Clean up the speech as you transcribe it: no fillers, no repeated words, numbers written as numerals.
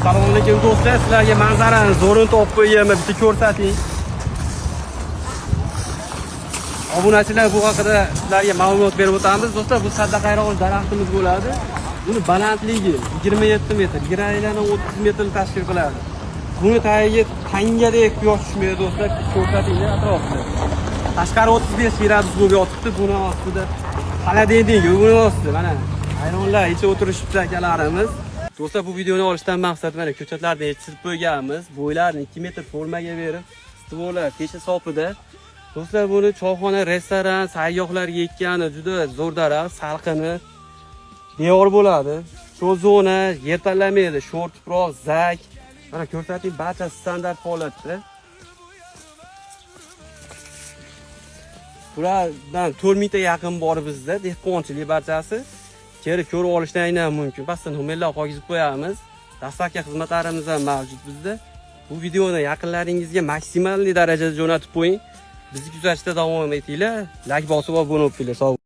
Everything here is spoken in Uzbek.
Assalomu alaykum do'stlar, sizlarga manzarani zo'rini topib qo'yganman, bitta ko'rsating. Obunachilar, bu haqida sizlarga ma'lumot berib o'tamiz. Do'stlar, bu sadaqayrog'och daraxtimiz bo'ladi. Buni balandligi 27 metr, yigirma 30 metr tashkil qiladi. Buni tagiga tangadek quyosh tushmaydi do'stlar, ko'rsatinglar atrofni. Tashqari 35 gradus bo'lib yotibdi, buni ostida холодильник, buni ostida mana hayronlar ichib o'tirishibdi akalarimiz. Do'stlar, bu videoni olishdan maqsad mana ko'chatlarni yetishtirib qo'yganmiz. Bo'ylarini 2 metr formaga berib, stvollar tesha sopida. Do'stlar, buni choyxona, restoran, sayyohlarga ekkani juda zo'r daraxt, salqini deyor bo'ladi. Shu zona yer tanlamaydi, sho'r tuproq, zak. Mana ko'rsating, barchasi standart holatda. Bulardan 4000 ta yaqin bor bizda, dehqonchilik barchasi. Kelib ko'rib olishlaring ham mumkin. Pastda nomerlar qolgizib qo'yamiz. Доставка xizmatlarimiz ham mavjud bizda. Bu videoni yaqinlaringizga maksimal darajada jo'natib qo'ying. Bizni kuzatishda davom etinglar. Like bosib obuna bo'linglar. Sog'.